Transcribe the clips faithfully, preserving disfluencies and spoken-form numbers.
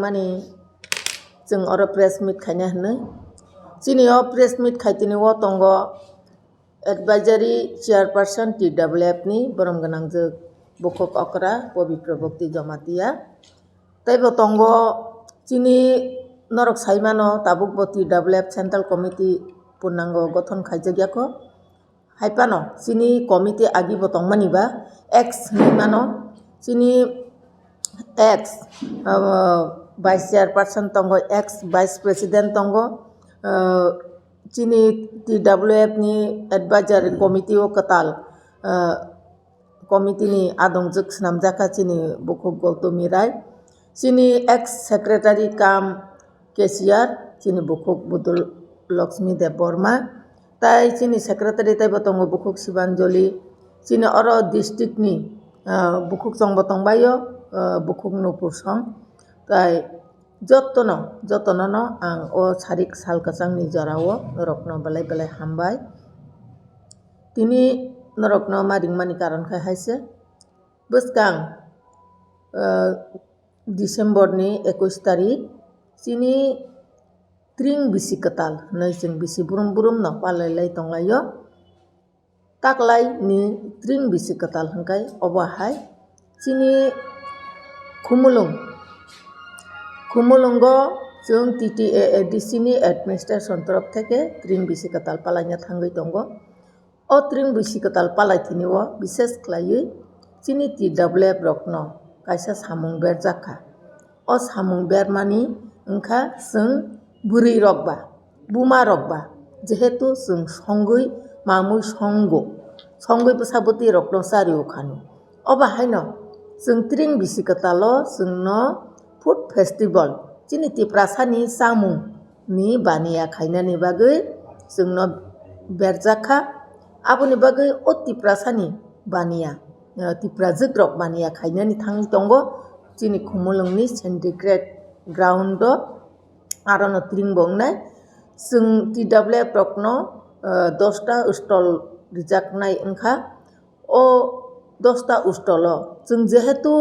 Mani chwng oro press meet khaina hwnwi. Chini o press meet khaitini o tongo advisory chairperson T W F ni borom gwnangjwk bukhuk okra Pabitra Bhakti Jamatia. Tei bo tongo chini norok saimano tabuk bo T W F Central Committee purnango gothon khaijak yako. Hai phano chini committee agi bo tongmani ba ex hinwi mano. Chini ex, ah, vice chairperson tongo, ex vice president tongo, ah, chini T W F ni advisory committee o kwtal, ah, committee ni adongjwk swnamjakha chini bukhuk Gautami Rai, chini ex secretary cum cashier chini bukhuk Budul Lakshmi Debbarma, tai chini secretary taibo tongo bukhuk Sibanjali, chini oro district ni, ah, bukhuk chwngbo tongbaio, ah, bukhuk Nupur Song, tai jotono, jotono no ang o sarik sal kwchangni jorao norokno belai belai hambai. Tini norokno ma ringmani karon khe hai se. Bwskang, ah, December ni ekush tarik chini tring bisi kwtal hwnwi chwng bisi burum burum no palai lai tonglaio. Taklai ni tring bisi kwtal hwnkhe obo hai chini Khumulwng, Khumulwngo chwng T T A A D C ni administration torof theke tring bisi kwtal palaina thangwi tongo. O tring bisi kwtal palai tini o bises khlaiwi chini T W F rokno kaisa samung berjak kha. O samung bermani wngkha chwng bwrwi rok ba, buma rok ba, jehetu chwng songwi mamwi songo, songwi bwsa bwtwi rokno chario khano. Obo haino chwng tring bisi kwtalo chwngno food festival, chini Tiprasani chamung ni baniya khainani bagwi chwngno berjak kha. Aboni bagwi o Tiprasani baniya, eh, Tiprajwk rok baniya khainani thangwi tongo chini Khumulwngni Syndicate ground o, arono tring bo wngnai. Chwng T W F rokno, eh, dosta stall rijaknai wngkha. O dosta stall o chwng jehetu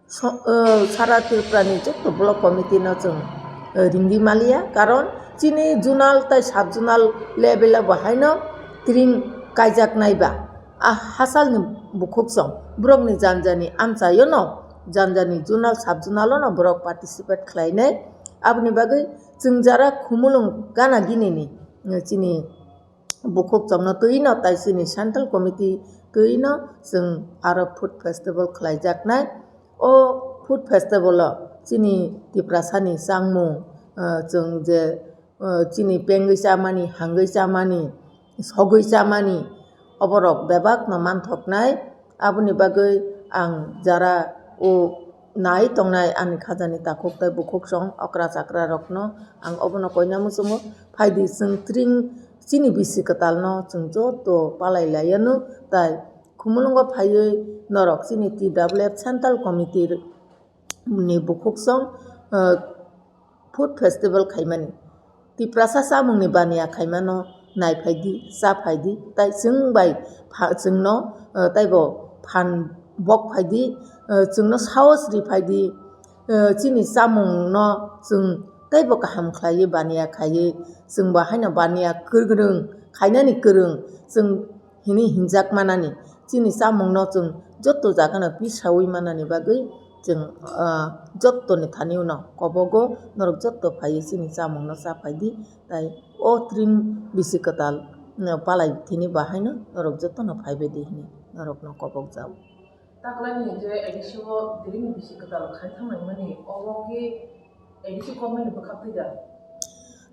so-, eh, sara Tripura ni joto block committee no chwng, eh, ringwi maliya, karon chini zonal tai sub zonal level o bo haino tring kaijaknai ba. A hachal ni bukhuk song borok ni jani jani amchaio no, jani jani zonal sub zonal o no borok participate khlainai. Aboni bagwi chwng jara Khumulwng gana gini ni, eh, chini bukhuk chomno twi no tai chini central committee twi no chwng aro food festival khlaijaknai. O food festival o chini Tiprasani changmung, ah, chwng je, ah, chini pengwi chamani, hangwi chamani, sogwi chamani, oborok bebak no manthoknai. Aboni bagwi ang jara o nai tongnai ani khajani takhuk tei bukhuk song okra chakra rokno ang obono koina muchungo. Phaidi chwng tring chini bisi kwtalno chwng joto palai laianw tai Khumulwngo phaiwi norok chini T W F Central Committee ni bukhuk song, eh, food festival khaimani. Tiprasa chamungni baniya khaimano nai phaidi, cha phaidi, tai chwng bai pha-, chwngno, eh, taibo phan bok phaidi, eh, chwngno sahos ri phaidi, eh, chini chamungno chwng taibo kaham khlaiwi baniya khaiwi chwngbo haino baniya kwrwng khainani kwrwng chwng hinwi hinjak manani, chini chamungno chwng joto jagano pisawi manani bagwi chwng, ah, jotoni thani uno kobogo norok joto phaiwi chini chamungno cha phaidi, tai o tring bisi kwtal, mm, palai thini bahaino norok jotono phaibaidi hinwi norokno kobok jao. Taklaini je A D C o tring bisi kwtal khai thangnaimani, obo khe A D C government ni bwkha twi da?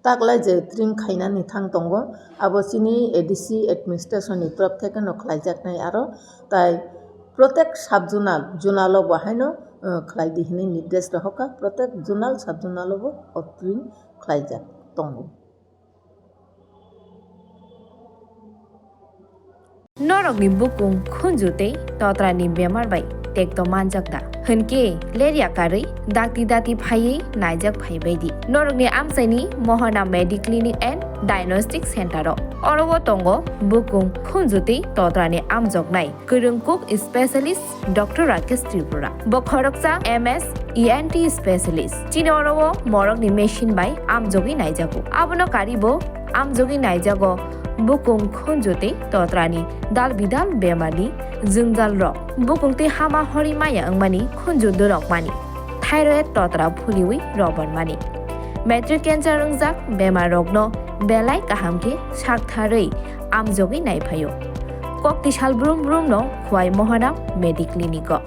Taklai je tring khainani thang tongo, abo chini A D C administration ni torop theke no khlaijaknai aro, tai protek sub zonal, zonal o bo haino, eh, khlai di hinwi nirdesh rohorkha, protek zonal, sub zonal o bo o tring khlaijak tongo. Norokni bukung khunju tei totrani bemar bai tekto manjak da? Hwnkhe lerya karwi dakti dati phaiwi naijak phaibaidi norokni amchaini Mohana Mediclinic and Diagnostic Center o. Oro o tongo bukung khunju tei totrani amjoknai kwrwng kuk specialist Doctor Rakesh Tripura. Bo khoroksa M S E N T specialist. Chini oro o morokni machine bai amjogwi naijago. Abono karibo amjogwi naijago bukung khunju tei totrani dal bidal bemarni jwngjal rok. Bukung tei hama hori maya wngmani khunju durok mani. Thyroid totra phuliwi robormani. Matric cancer wngjak bemar rokno belai kaham khe saktharwi amjogwi naiphaio. Kokti sal brum brum no Khwai Mohana Mediclinic o.